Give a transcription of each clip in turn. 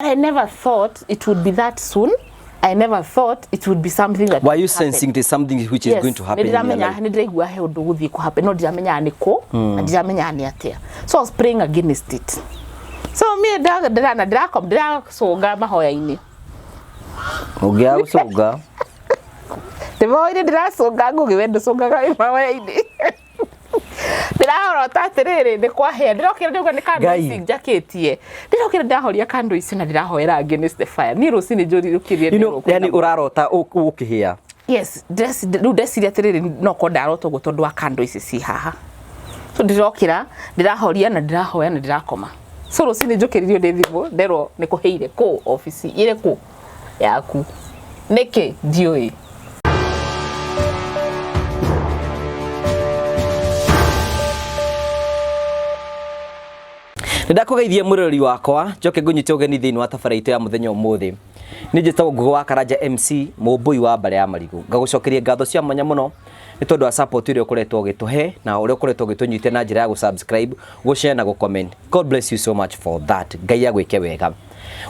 I never thought it would be that soon. I never thought it would be something that Were you would happen. sensing there's something which is going to happen in your Nĩndĩramenya life? nĩndĩraigua he ũndũ gũthiĩ kũ happen no ndiramenya nĩ kũ na ndiramenya nĩ atĩa, so I was praying against it. So me ndĩrana ndĩrakom ndĩracũnga mahoya-inĩ. Ũngĩaga gũcũnga. Ndĩmahoya-inĩ ndĩracũnga. Ngũgĩ, we ndũcũngaga wĩ mahoya-inĩ? Ndĩrarota atĩrĩrĩ, nĩ kwahĩa, ndĩrokĩra ndĩrauga nĩ kando Ngai. ici njakĩtie, ndĩrokĩra ndĩrahoria kando ici na ndĩrahoera against the fire. Niĩ rũcinĩ njũrĩrũkĩrie. Yani ũrarota ũkĩhĩa. Yes, rĩu ndeciria atĩrĩrĩ, no korwo ndarota ũguo tondũ wa kando ici ci haha. So ndĩrokĩra ndĩrahoria na ndĩrahoya na ndĩrakoma. So rũcinĩ njũkĩririo nĩ thimũ, nderwo nĩ kũhĩire kũ obici ĩrĩkũ yaku, nĩkĩ ndiũĩ. Nĩ ndakũgeithia mwĩroreri wakwa, njoke ngũnyite ũgeni thĩinĩ wa tabara itũ ya mũthenya ũmũthĩ. Nĩ njĩtagwo Ngũgĩ wa Karanja MC, mũmbũi wa mbare ya marigũ. Ngagũcokeria ngatho cia mwanya mũno nĩ tondũ wa support ĩrĩa ũkoretwo ũgĩtũhe na ũrĩa ũkoretwo ũgĩtũnyitia na njĩra ya gũ-subscribe, gũ-share na gũ-comment. God bless you so much for that. Ngai agwĩke wega.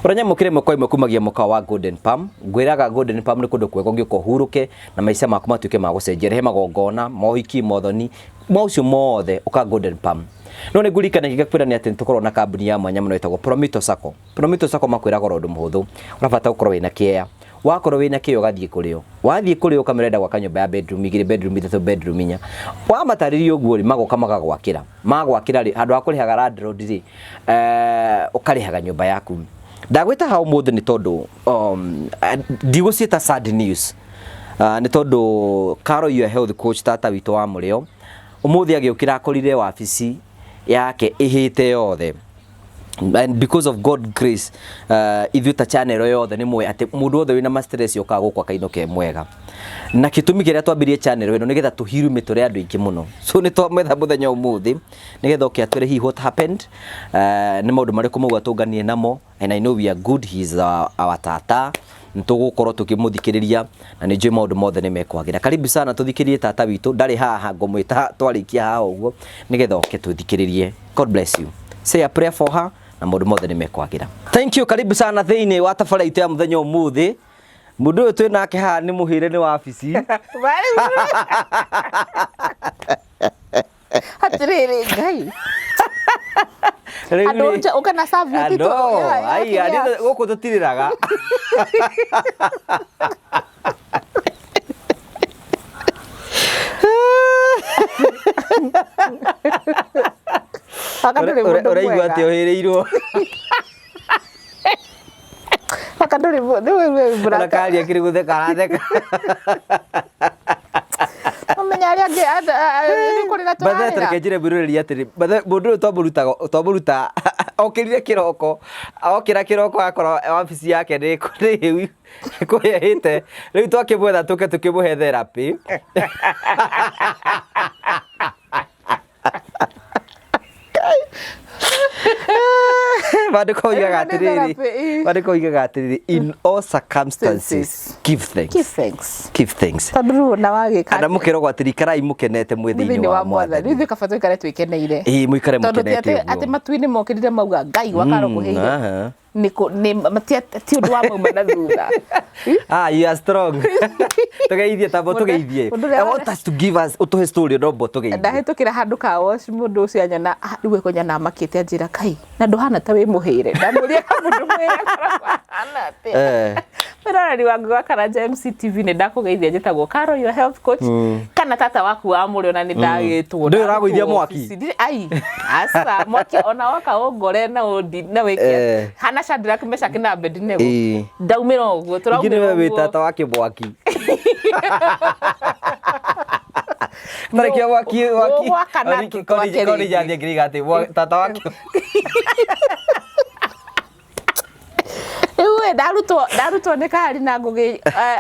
Ũranyamũkĩra ĩmwe kwa ĩmwe kumagia mũkawa wa Golden Palm. Ngwĩraga Golden Palm nĩ kũndũ kwega ũngĩũka ũhurũke na maica maku matuĩke ma gũcenjia. Rehe magongona, mohiki, mothoni, maũcio mothe ũka Golden Palm. No nĩ ngũririkana gĩgakwĩra nĩ atĩ nĩ tũkoragwo na kambuni ya mwanya mũno ĩtagwo Promito Sacco. Promito Sacco makwĩraga oro ũndũ mũhũthũ. Ũrabatara gũkorwo wĩna kĩea. Wakorwo wĩna kĩo ũgathiĩ kũrĩ o. Wathiĩ kũrĩ o ũkamĩra ũrenda gwaka nyũmba ya bedroom igĩrĩ, bedroom ithatũ, bedroom inya. Wamatarĩria ũguo rĩ, magoka magagwakĩra. Magwakĩra rĩ, handũ ha kũrĩhaga landlord rĩ, ũkarĩhaga nyũmba yaku. Ndagwĩta haha ũmũthĩ nĩ tondũ ndigũciĩta sad news. Nĩ tondũ Carol your health coach, tata witũ wa mũrĩo, ũmũthĩ agĩũkĩra akorire wabici yake ĩhĩte yothe, and because of God grace, ithuĩ ta channel yothe nĩ mũĩ atĩ mũndũ wothe wĩna ma stress okaga gũkũ akainũka e mwega, na gĩtũmi kĩrĩa twambirie channel ĩno nĩgetha tũhiru mĩtũre andũ aingĩ mũno. So nĩ twamwetha mũthenya ũmũthĩ nĩgetha oke atwĩre hihi what happened, nĩ maũndũ marĩkũ mau atũnganie namo. And I know we are good, he is our tata. Nĩtũgũkorwo tũkĩmũthikĩrĩria na nĩ njũĩ maũndũ mothe nĩ mekwagĩra. Karibu sana, tũthikĩrĩrie tata witũ. Ndarĩ haha, ngũmwĩta twarĩkia haha ũguo nĩgetha oke tũthikĩrĩrie. God bless you. Say a prayer for her na maũndũ mothe nĩ mekwagĩra. Thank you. Karibu sana thĩinĩ wa tabara itũ ya mũthenya ũmũthĩ. Mũndũ ũyũ twĩ nake haha nĩ mũhĩre nĩ wabici. Atĩrĩrĩ Ngai. Rĩu andũ nja ũka na serviette. Andũ, ai, gũkũ tũtirĩraga. Aka ndũrĩ mũndũ Ũraigua mwega. atĩ ũhĩrĩirwo? Aka ndũrĩ mũndũ Ona karia kĩrĩ gũtheka aratheka. Ũmenya arĩa angĩ nĩ kũrĩra Bathe tũrarĩra. tareke njĩre mwĩroreri atĩrĩ, bathe mũndũ ũyũ twamũruta okĩrire kĩroko, okĩra kĩroko akora wabici yake nĩ nĩ kũhĩte. Rĩu twakĩmwetha tũke tũkĩmũhe therapy. Maandĩko oigaga Ĩno nĩ atĩrĩrĩ, therapy, ĩ. maandĩko oigaga atĩrĩrĩ, "In all circumstances Circumstances. give thanks." Give thanks. Give thanks. Tondũ rĩu ona wagĩka Ana mũkĩrogwo atĩrĩ, ikarai mũkenete mwĩ thĩinĩ thĩinĩ wa wa Mwathani Mwathani. ithuĩ kaba tũikare twĩkeneire. Ĩĩ, mũikare Tondũ ti mũkenete atĩ atĩ ũguo. matu-inĩ mokĩrire mauga Ngai wakaro kũhĩire. Nĩ nĩ ti ũndũ wa mauma na thutha. Ah, you are strong. Tũgeithie tabo tũgeithie. Mũndũ ũrĩa I want us to give us ũtũhe story no mbo tũgeithie. Ndahĩtũkĩra handũ ka wash, mũndũ ũcio anyona, ah, rĩu ekũnyona amakĩte, anjĩra, "Kai, na ndũhana ta wĩ mũhĩre." Ndamũria, mũndũ mwĩre akoragwo ahana atĩa? Mwĩroreri wa Ngũgĩ wa Karanja MCTV, nĩ ndakũgeithia. Njĩtagwo Caro your health coach, kana tata waku wa mũrĩo, na nĩ ndagĩtwo. Ndũĩ ũragũithia mwaki? Ai aca, mwaki ona woka ũngore na ũndi na wĩke hana Shadrach, Meshach na Abednego. Ndaumĩra ũguo. Ingĩ tũraumĩra nĩwe wĩ ũguo. tata wa kĩmwaki. Tareke mwaki mwaki. Ũgwakana twake Koni rĩngĩ. jathia ngiriga atĩ tata wa kĩ Rĩu ĩ, ndarutwo nĩ kari na Ngũgĩ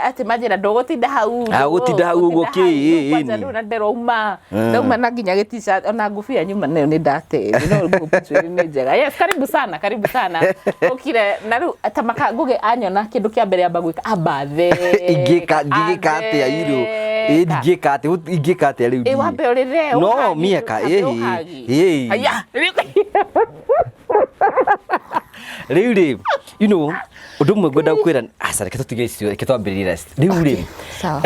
atĩ manjĩra ndũgũtinda hau. Ah, ũgũtinda hau ũguo ndũgũtinda kĩ, hau. ĩ, Kwanja ĩ, rĩu na ndĩrauma ndauma na nginya gĩ t-shirt ona ngũbia nyuma nayo nĩ ndatĩri, no njuĩrĩ nĩ njega. Yes, karibu sana, karibu sana. Ũkire na rĩu ta maka Ngũgĩ anyona, kĩndũ kĩa mbere amba gwĩka ambathe. Ingĩka atĩa irũ? Ĩ ndingĩka atĩa, ingĩka atĩa rĩu? Ĩ wambe ũrĩre. No mieka ĩ ĩ. Aya. Rĩu rĩ, you know, ũndũ ũmwe ngwenda gũkwĩra, aca reke tũtige icio, reke twambĩrĩrie rĩu rĩ. Sawa.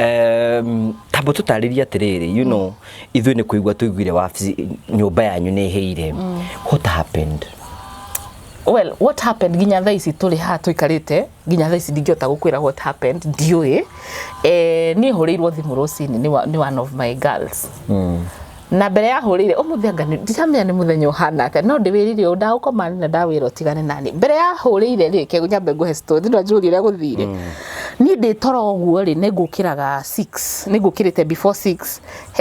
Tamba tũtarĩrie atĩrĩrĩ, you know, ithuĩ nĩ kũigua tũiguire wabici nyũmba yanyu nĩ ĩhĩire. What happened? Well, what happened, nginya thaa ici tũrĩ haha tũikarĩte, nginya thaa ici ndingĩhota gũkwĩra what happened, ndiũĩ. Niĩ hũrĩirwo thimũ rũcinĩ nĩ one of my girls. Na mbere ya hũrĩire ũmũthĩ, anga ndiramenya nĩ mũthenya ũhana atĩa, no ndĩwĩrire ũũ, ndagũkoma na ndawĩra ũtigane nani. Mbere ya hũrĩire rĩ, ke nyambe ngũhe story no njũrie ũrĩa gũthire. Niĩ ndĩ toro ũguo rĩ, nĩ ngũkĩraga 6, nĩ ngũkĩrĩte before 6.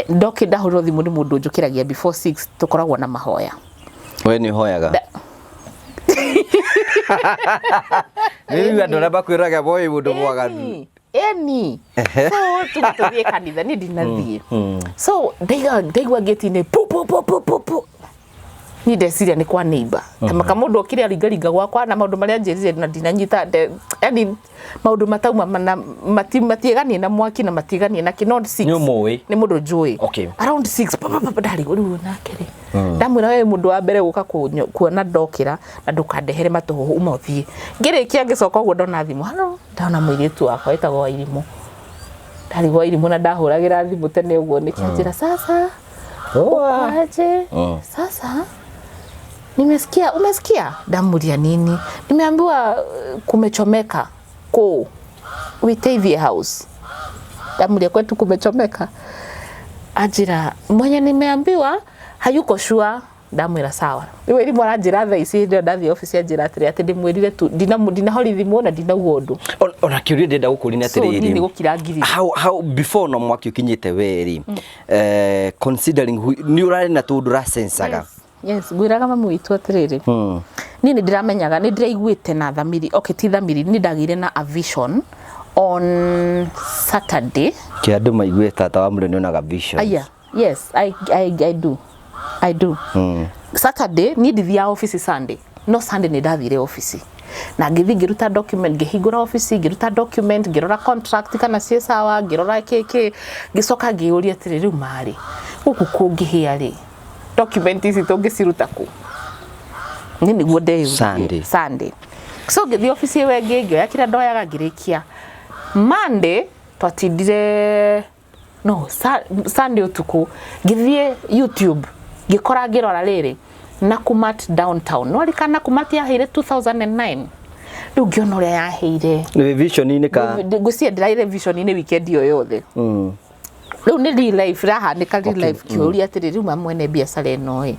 Ndoki ndahũrĩrwo thimũ nĩ mũndũ njũkĩragia before 6, tũkoragwo na mahoya. We nĩ ũhoyaga? Nĩ rĩu andũ arĩa makwĩraga moĩ mũndũ mwaganu. Eni, so tuge tũthiĩ kanitha, niĩ ndinathiĩ. So ndaigua ngĩti-inĩ pu pu pu pu pu pu. Niĩ ndeciria nĩ kwa neighbor, ta maka mũndũ okire aringaringa gwakwa na maũndũ marĩa anjĩrire na ndinanyita, yani maũndũ matauma na matieganie na mwaki na matieganie na kĩ, not six. Nĩ ũmũĩ? Nĩ mũndũ njũĩ. Around 6, pa pa pa, ndarigwo rĩu nake rĩ, ndamwĩra, we mũndũ wa mbere gũka kuona ndokĩra, na ndũkandehere matũhũhũ, uma ũthiĩ. Ngĩrĩkia ngĩcoka ũguo, ndona thimũ, halo, ndona mũirĩtu wakwa wĩtagwo Wairimũ. Ndarigwo Wairimũ na ndahũragĩra thimũ tene ũguo nĩkĩ? Anjĩra, "Sasa uko aje? Sasa nimesikia, umesikia?" Ndamuria, "Nini?" "Nimeambiwa kumechomeka kũ Witeithie House." Ndamuria, "Kwetu kumechomeka?" Anjĩra, "Mwenye nimeambiwa hayuko sure." Ndamwĩra, "Sawa." Rĩu Irimũ aranjĩra thaa ici, hĩndĩ ĩyo ndathiĩ obici, anjĩra atĩrĩ atĩ ndĩmwĩrire tu, ndinahori thimũ na ndinauga ũndũ. Ona kĩũria ndĩrenda gũkũria nĩ So niĩ atĩrĩrĩ, nĩ gũkira ngiri. How before no mwaki ũkinyĩte we rĩ, considering nĩ ũrarĩ na tũndũ ũrasensaga? Yes, ngwĩraga mamu witũ atĩrĩrĩ, niĩ nĩ ndĩramenyaga, nĩ ndĩraiguĩte na thamiri, okay, ti thamiri, nĩ ndagĩire na a vision on Saturday. Kĩ andũ maigue tata wa mũrĩ nĩonaga visions. Aya, yes, I do, I do. Saturday niĩ ndithiaga ofici Sunday, no Sunday nĩ ndathire ofici na ngĩthiĩ ngĩruta document, ngĩhingũra ofici, ngĩruta document, ngĩrora contract kana ciĩ sawa, ngĩrora kĩ, ngĩcoka ngĩyũria atĩrĩ, rĩu marĩ gũkũ kũngĩhĩa rĩ, document ici tũngĩciruta kũ? Niĩ nĩguo ndeyũririe. Sunday. Sunday. So ngĩthiĩ ofici ĩyo ĩngĩ, ngĩoya kĩrĩa ndoyaga, ngĩrĩkia. Monday twatindire, no Sunday ũtukũ ngĩthiĩ YouTube, ngĩkora ngĩrora rĩrĩ Nakumatt downtown, nwarikana Nakumatt yaheire 2009? Rĩu ngĩona ũrĩa yaheire. Nĩ vision-inĩ ka? Ngwĩciria ndĩraire vision-inĩ weekend ĩyo yothe. Rĩu nĩ real life irahanĩka, real life. Kĩũria atĩrĩ, rĩu mamwene biacara ĩno ĩ,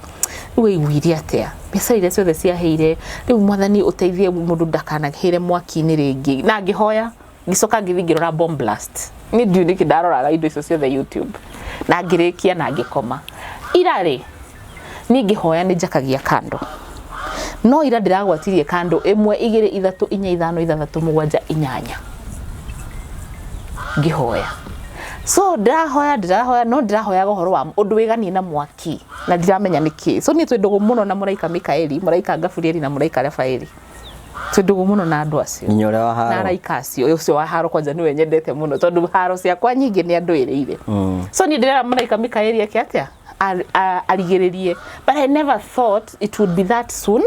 rĩu ĩiguire atĩa biacara iria ciothe ciaheire? Rĩu Mwathani ũteithie mũndũ ndakanahĩre mwaki-inĩ rĩngĩ. Na ngĩhoya, ngĩcoka ngĩthiĩ ngĩrora bomb blast. Niĩ ndiũĩ nĩkĩ ndaroraga indo icio ciothe YouTube, na ngĩrĩkia na ngĩkoma. Ira rĩ, niĩ ngĩhoya nĩ njakagia kando, no ira ndĩragwatirie kando ĩmwe, igĩrĩ, ithatũ, inya, ithano, ithathatũ, mũgwanja, inyanya ngĩhoya. So ndĩrahoya, ndĩrahoya, no ndĩrahoyaga ũhoro wa ũndũ wĩganie na mwaki na ndiramenya nĩ kĩ. So niĩ twĩ ndũgũ mũno na mũraika Mikaeli, mũraika Gaburieli na mũraika Rafaeli. Twĩ ndũgũ mũno na andũ acio. Nginya ũrĩa wa Na haro. araika acio, ũcio wa haro kwanja nĩwe nyendete mũno, tondũ haro ciakwa nyingĩ nĩ andũ ĩrĩire. So niĩ ndĩrera mũraika Mikaeli eke atĩa? Arigĩrĩrie. But I never thought it would be that soon.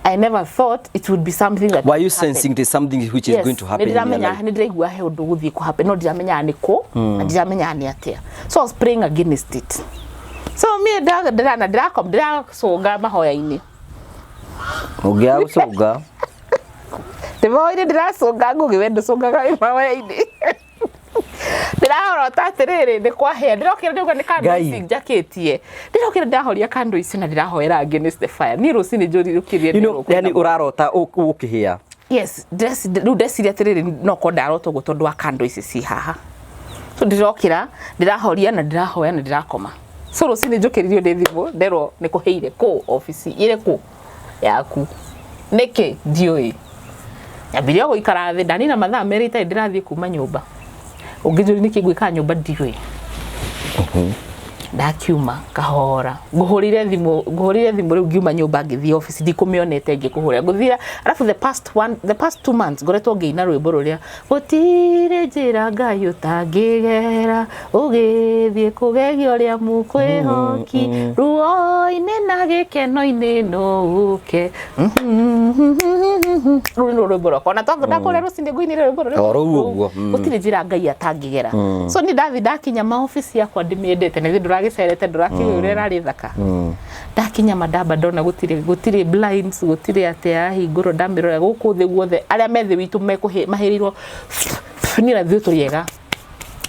I never thought it would be something that Were you would happen. sensing there's something which is going to happen in your Nĩ life? Nĩ ndĩraigua he ũndũ gũthiĩ kũ happen, no ndiramenya nĩ kũ na ndiramenya nĩ atĩa. So I was praying against it. So me ndĩra ndĩrakom ndĩracũnga mahoya-inĩ. Ũngĩaga gũcũnga. Ndĩmahoya-inĩ ndĩracũnga, ngũgĩ we ndũcũngaga wĩ mahoya-inĩ. Ndĩrahorota atĩrĩrĩ, nĩ kwahĩa, ndĩrokĩra ndĩrauga nĩ kando Ngai. ici njakĩtie, ndĩrokĩra ndĩrahoria kando ici na ndĩrahoera against the fire. Niĩ rũcinĩ njũrĩrũkĩrie. You know, yani ũrarota ũkĩhĩa. Yes, rĩu ndeciria atĩrĩrĩ, no korwo ndarota ũguo tondũ wa kando ici ci haha. So ndĩrokĩra, ndĩrahoria na ndĩrahoya na ndĩrakoma. So rũcinĩ njũkĩririo ndĩ thimũ, nderwo nĩ kũhĩire kũ obici ĩrĩkũ yaku, nĩkĩ ndiũĩ. Nyambirie o gũikara thĩ, ndanina mathaa 2 itarĩ ndĩrathiĩ kuma nyũmba. Ũngĩnjũria nĩkĩ ngwĩkaga nyũmba, ndiũĩ. Ndakiuma kahora, ngũhũrire thimũ rĩu ngiuma nyũmba ngĩthiĩ office, ndikũmĩonete ngĩkũhũrĩra ngũthira. Alafu the past 2 months ngoretwo ngĩina rwĩmbo rũrĩa, "Gũtirĩ njĩra Ngai ũtangĩgera ũgĩthiĩ kũgegia ũrĩa mũkwĩhoki, ruo-inĩ na gĩkeno-inĩ no ũke." Rũu nĩ rwĩmbo rwakwa, ona ndakũrĩa rũcinĩ ngũinĩre rwĩmbo rũrũ. O rũu ũguo. Gũtirĩ njĩra Ngai atangĩgera. So niĩ ndathi ndakinya maobici yakwa ndĩmĩendete, na ithuĩ ndũragĩcerete, ndũrakĩũĩ ũrĩa ĩrarĩ thaka. Ndakinya mandamba ndona gũtirĩ blinds, gũtirĩ atĩ yahingũrwo. Ndamĩrora gũkũ thĩ guothe, arĩa me thĩ witũ mahĩrĩirwo, niĩ na ithuĩ tũrĩ ega.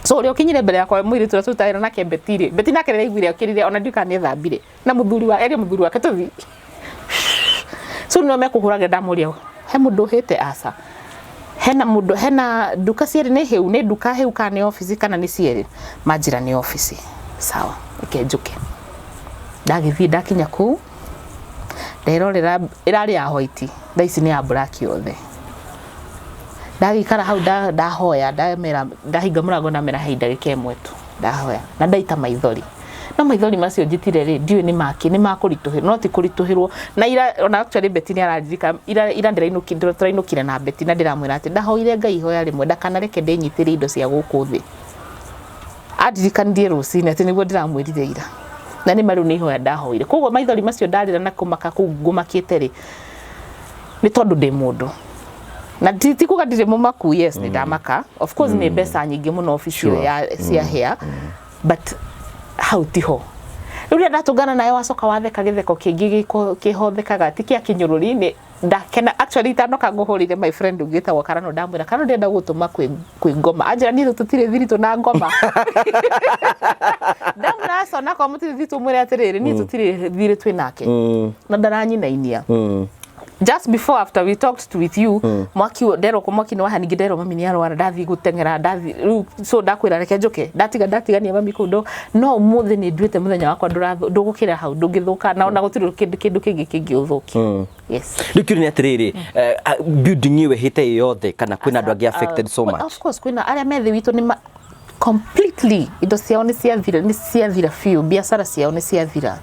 So ũrĩa ũkinyire mbere yakwa, mũirĩtu ũrĩa tũrutaga wĩra nake Beti rĩ, Beti nake rĩrĩa aiguire okĩrire, ona ndiũĩ kana nĩethambire, na mũthuri wa erie mũthuri wake tũthi. So nĩo mekũhũragĩra. Ndamũria, "He mũndũ ũhĩte?" "Aca." "Hena mũndũ, hena nduka cierĩ nĩ hĩu, nĩ nduka hĩu kana nĩ obici kana nĩ cierĩ?" Manjĩra nĩ obici. "Sawa, reke njũke." Ndagĩthiĩ, ndakinya kũu nderorera, ĩrarĩ ya white, thaa ici nĩ ya black yothe. Ndagĩikara hau, ndahoya, ndamera, ndahinga mũrango, ndamera hei ndagĩka ĩmwe tu. Ndahoya na ndaita maithori, no maithori macio njitire rĩ, ndiũĩ nĩ maki, nĩ makũritũhĩrwo, no ti kũritũhĩrwo. Na ira ona actually Betty nĩ araririka ira ndĩrainũkire, tũrainũkire na Betty, na ndĩramwĩra atĩ ndahoire Ngai ihoya rĩmwe ndakanareke ndĩnyitĩre indo cia gũkũ thĩ. Andirikanirie rũcinĩ atĩ nĩguo ndĩramwĩrire ira, na nĩ ma rĩu nĩ ihoya ndahoire. Koguo maithori macio ndarĩra na kũmaka kũu ngũmakĩte rĩ, nĩ tondũ ndĩ mũndũ na ti kuga ndirĩ mũmaku. Yes, nĩ ndamaka, of course nĩ mbeca nyingĩ mũno obici ĩyo ya cia hĩa, but hau tiho. Rĩu rĩrĩa ndatũngana nawe, wacoka watheka gĩtheko kĩngĩ kĩhothekaga, ti kĩa kĩnyũrũri. Nĩ ndakena. Actually, itanoka ngũhũrĩire my friend ũngĩ wĩtagwo Karano, ndamwĩra, "Karano, ndĩrenda gũtũma kwĩ ngoma." Anjĩra, "Niĩ tũtirĩ thiritũ na ngoma." Ndamwĩra, "Aca, onakorwo mũtirĩ thiritũ, mwĩre atĩrĩrĩ, niĩ tũtirĩ thirĩ twĩ nake na ndaranyinainia." Just before, after we talked to with you, mwaki nderwo ko mwaki nĩ waha, ningĩ nderwo mami nĩ arwara, ndathiĩ gũteng'era, ndathiĩ rĩu. So ndakwĩra reke njũke, ndatiga ndatigania mami kũu ndo no ũmũthĩ nĩ nduĩte mũthenya wakwa ndũgũkĩra hau, ndũngĩthũka, na ona gũtirĩ kĩndũ kĩngĩ kĩngĩũthũkia. Yes. Rĩu kĩũria nĩ atĩrĩrĩ, building ĩyo ĩhĩte ĩ yothe kana kwĩna andũ angĩ affected so Well, much? Of course kwĩna arĩa me thĩ witũ, nĩ completely indo ciao nĩ ciathira biũ, biacara ciao nĩ ciathira.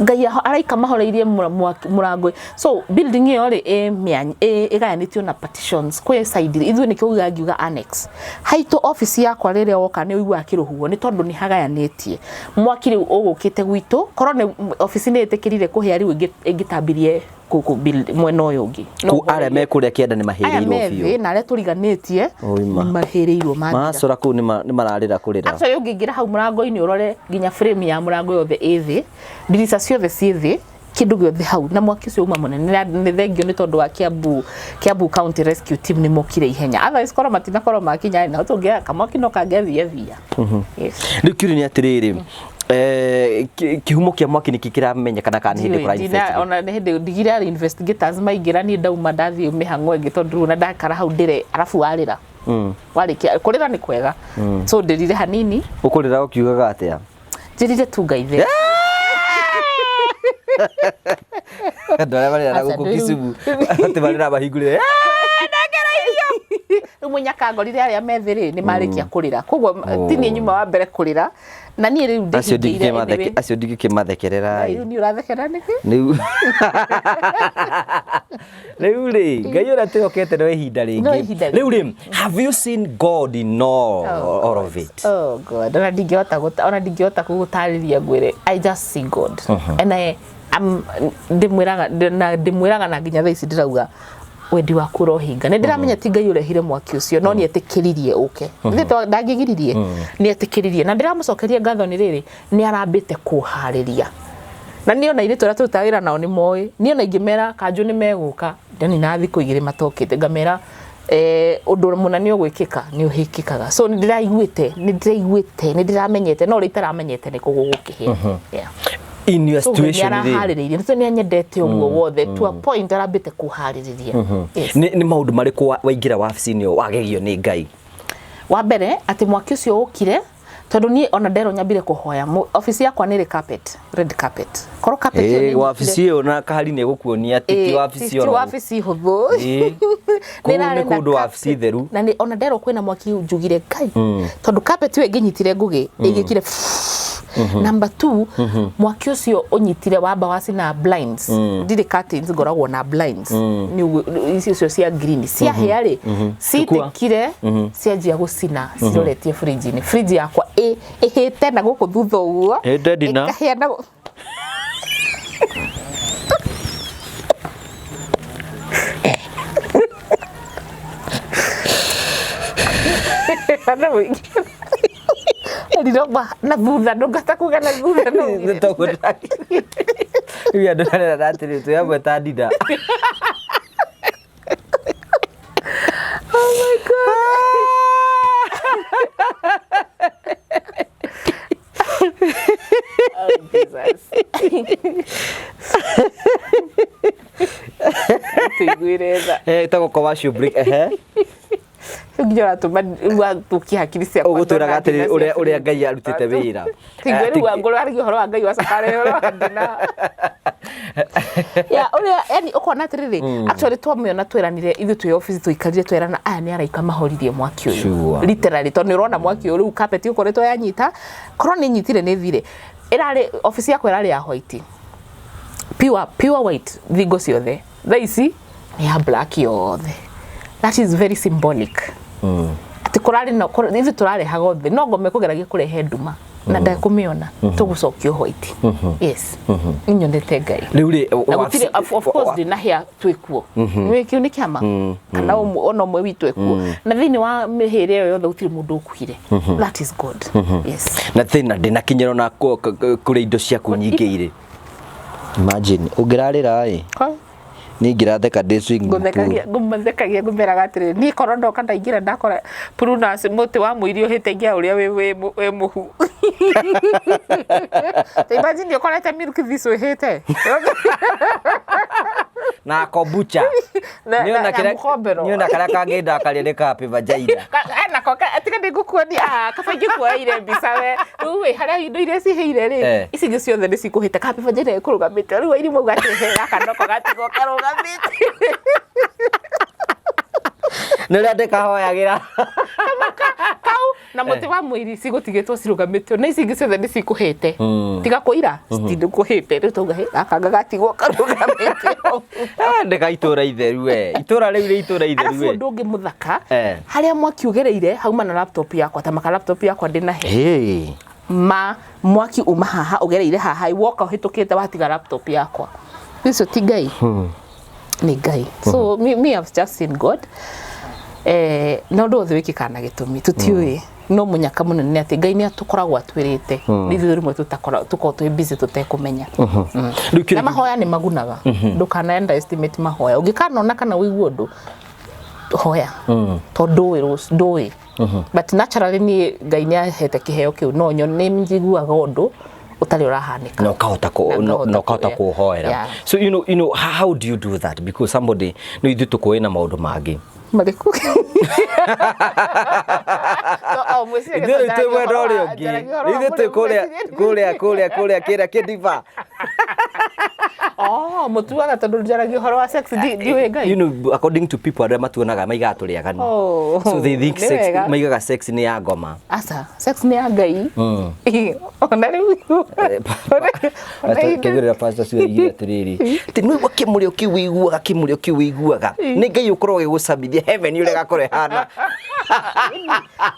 Ngai araika mahoreirie mũrango. So building ĩyo rĩ, ĩ mĩanya ĩgayanĩtio na partitions kwĩ side. Ithuĩ nĩkĩo ugaga ngiuga annex haitũ, office yakwa, rĩrĩa woka nĩ ũiguaga kĩrũhuho, nĩ tondũ nĩ hagayanĩtie. Mwaki rĩu ũgũkĩte gwitũ, korwo nĩ office nĩ ĩtĩkĩrire kũhĩa, rĩu ĩngĩtambirie gũkũ mwena ũyũ ũngĩ. No Kũ arĩa me kũrĩa kĩanda nĩ aya mahĩrĩirwo me biũ? Thĩ na arĩa tũriganĩtie Oima. nĩ mahĩrĩirwo mathira. Macora kũu nĩ mararĩra kũrĩra. Actually, ũngĩingĩra hau mũrango-inĩ ũrore, nginya frame ya mũrango yothe ĩ thĩ, ndirica ciothe ciĩ thĩ, kĩndũ gĩothe hau, na mwaki ũcio uma mũnene. Nĩ thengio nĩ tondũ wa Kiambu County Rescue Team nĩ mokire ihenya, otherwise korwo matinakorwo makinya na tũngĩa kamwaki no kangĩathia thia. Yes. Rĩu kĩũria nĩ atĩrĩrĩ, kĩhumo kĩa mwaki nĩkĩ kĩramenyekana kana nĩ hĩndĩ kũra investigate? Ona nĩ hĩndĩ ndigire arĩ investigators maingĩra. Niĩ ndauma ndathiĩ mĩhang'o ĩngĩ, tondũ rĩu ona ndakara hau ndĩre, arabu warĩra, warĩkia kũrĩra nĩ kwega, so ndĩrire hanini. Ũkũrĩra ũkiugaga atĩa? Njĩrire tu Ngai thengiũ. Andũ arĩa marĩra na Aca, gũkũ Kisumu atĩ marĩra mahingũrĩre. Rĩu mũnyaka ngorire arĩa methĩ rĩ, nĩ marĩkia kũrĩra, koguo ti niĩ nyuma wa mbere kũrĩra, na niĩ rĩu Acio ndĩhingĩire anyway. Acio ndingĩkĩmathekerera. Rĩu niĩ ũrathekera nĩkĩ? Rĩu rĩ, Ngai ũrĩa twĩhokete no ihinda No ihinda rĩngĩ. Rĩu rĩ, have you seen God in all of it? Oh God, ona ndingĩhota gũgũtarĩria ngwĩre. I just see God. And I am ndĩmwĩraga na ndĩmwĩraga na nginya thaa ici ndĩrauga wendi waku ũrohinga. Nĩ ndĩramenya ti Ngai ũrehire mwaki ũcio, no nĩ etĩkĩririe ũke. Ithe ndangĩgiririe, nĩ etĩkĩririe, na ndĩramũcokeria ngatho nĩ rĩrĩ, nĩ arambĩte kũharĩria. Na niĩ ona airĩtu arĩa tũrutaga wĩra nao nĩ moĩ, niĩ ona ingĩmera kanjũ nĩ megũka ndani na thikũ 2 matokĩte, ngamera ũndũ mũna nĩ ũgwĩkĩka, nĩ ũhĩkĩkaga. So nĩ ndĩraiguĩte, nĩ ndĩramenyete, no ũrĩa itaramenyete nĩ kũ gũgũkĩhĩa. Yeah. In your So nĩ situation rĩ, araharĩrĩirie, nĩ nĩ anyendete ũguo wothe to a point arambĩte kũharĩrĩria. Yes. Nĩ maũndũ marĩkũ waingĩra wabici-inĩ ĩyo wagegio nĩ Ngai? Wa mbere, atĩ mwaki ũcio ũkire, tondũ niĩ ona nderwo nyambire kũhoya. Obici yakwa nĩ ĩrĩ carpet, red carpet, korwo carpet ĩyo nĩ wabici ĩyo na kahari nĩ gũkuonia atĩ ti wabici ti oro wabici hũthũ. Kũu nĩ ĩrarĩ na kũndũ wabici carpet. theru. Na nĩ ona nderwo kwĩna mwaki njugire Ngai, tondũ carpet ĩyo ĩngĩnyitire ngũgĩ ĩngĩkire. Number two, mwaki ũcio ũnyitire wamba wacina blinds. Ndirĩ curtains, ngoragwo na blinds. Nĩ ũguo- icio cio cia green ciahĩa rĩ, citĩkire, cianjia gũcina ciroretie fridge-inĩ. Fridge yakwa ĩhĩte na gũkũ thutha ũguo. Ĩhĩte ndina. Ĩkahĩa na Ana mũingĩ. Ndiromba na thutha, ndũngata kuga na thutha no ugire. Rĩu andũ marerana atĩrĩ, twĩ hamwe ta ndina. Oh my God. Oh, Jesus. Tũiguire tha. Eh, ĩtagwo commercial break, ehe. Rĩu nginya ũratũma wathũkia hakiri ciakwa. Ũgũtwĩraga atĩrĩ ũrĩa ũrĩa Ngai arutĩte wĩra. Tũigue rĩu angorwo aragia ũhoro wa Ngai wacoka ũhoro wa ndina. Ya ũrĩa yani ũkona atĩrĩrĩ, actually twamĩona tweranire ithuĩ twĩ office, tũikarire twerana aya nĩ araika mahoririe mwaki ũyũ. Literally, tondũ nĩ ũrona mwaki ũyũ rĩu carpet ũkoretwo yanyita, korwo nĩ nyitire nĩ thire. Ĩrarĩ office yakwa ĩrarĩ ya white. Pure pure white thingo ciothe. Thaa ici nĩ ya black yothe. That is very symbolic. Atĩ kũrarĩ na ithuĩ tũrarehaga othe no ngoma ĩkũgeragia kũrehe nduma na ndekũmĩona, tũgũcokio white. Yes, nyonete Ngai. Rĩu rĩ, na gũtirĩ, of course ndĩnahĩa twĩkuo. Nĩ kĩu nĩ kĩama kana ona ũmwe witũ ekuo na thĩinĩ wa mĩhĩrĩ ĩyo yothe gũtirĩ mũndũ ũkuire. That is God, yes. Na thĩna ndĩnakinyĩra ona kũrĩ indo ciaku nyingĩ irĩ. Imagine ũngĩrarĩra ĩ, niĩ ingĩratheka ndĩ swimming pool. Ngũthekagia, ngũmathekagia, ngũmeraga atĩrĩrĩ, niĩ korwo ndoka ndaingĩra ndakora prunus mũtĩ wa mũiri ũhĩte ingĩa ũrĩa wĩ mũhu. Ta imagine ũkorete milk thistle ĩhĩte. Na kombucha. Na mũkombero. Niona karĩa kangĩ ndakaria nĩ ka vagina. Nako tiga nĩ ngũkuonia, ah, kaba ingĩkuoeire mbica we. Rĩu ĩ harĩa indo iria cihĩire rĩ, ici ingĩ ciothe nĩ cikũhĩte. Happy vagina ĩkũrũgamĩte rĩu airi mauga atĩ he gaka noko gatigwo karũgamĩte. Nĩ ũrĩa ndĩkahoyagĩra. Kau na mũtĩ wa mũiri cigũtigĩtwo cirũgamĩtio na ici ingĩ ciothe nĩ cikũhĩte, tiga kũira citindĩkũhĩte. Rĩu tauga hĩ gaka gatigwo karũgamĩte. Ah, ndĩka itũra itheru we. Itũra rĩu nĩ itũra itheru Arabu we. ũndũ ũngĩ mũthaka, harĩa mwaki ũgereire hauma na laptop yakwa, ta maka laptop yakwa ndĩnahe. Hey. Ma mwaki uma haha ũgereire haha woka ũhĩtũkĩte watiga laptop yakwa. Ũcio ti Ngai, nĩ Ngai. So me I've just seen God. Na ũndũ wothe wĩkĩkaga na gĩtũmi, tũtiũĩ, no mũnyaka mũnene nĩ atĩ Ngai nĩ atũkoragwo atwĩrĩte, nĩ ithuĩ rĩmwe tũtakoragwo tũkoragwo twĩ busy tũtekũmenya. Rĩu kĩũria Na mahoya nĩ magunaga. Ndũkana underestimate mahoya. Ũngĩkanona kana ũigue ũndũ, hoya, tondũ ndũĩ rũciũ, ndũĩ. But naturally niĩ Ngai nĩ ahete kĩheo kĩu, no nyone nĩ njiguaga ũndũ ũtarĩ ũrahanĩka. Na ũkahota Na ngahota na ũkahota kũhoera. So you know how do you do that? Because somebody no ithuĩ tũkũĩ na maũndũ mangĩ. Marĩkũ? O, mwĩciragia Ithuĩ rĩu twĩ njaragia mwena ũhoro ũrĩa ũngĩ. njaragia ũhoro wa Ithuĩ twĩ mũrĩu kũrĩa meciria-inĩ. kũrĩa kĩrĩa kĩndiba. Oh, mũtuaga tondũ njaragia ũhoro wa sex ndiũĩ Ngai. According to people arĩa matuonaga maigaga tũrĩ aganu. Oh, So they think nĩ sex, wega. maigaga sex nĩ ya ngoma. Aca, sex nĩ ya Ngai. Ona rĩu ona Kĩgũrĩra pastor cio oigire atĩrĩrĩ, atĩ nĩũigua kĩmũrĩo kĩu wĩiguaga, kĩmũrĩo kĩu wĩiguaga nĩ Ngai ũkorwo ũgĩgũcamithia heaven ũrĩa gakorwo ĩhana.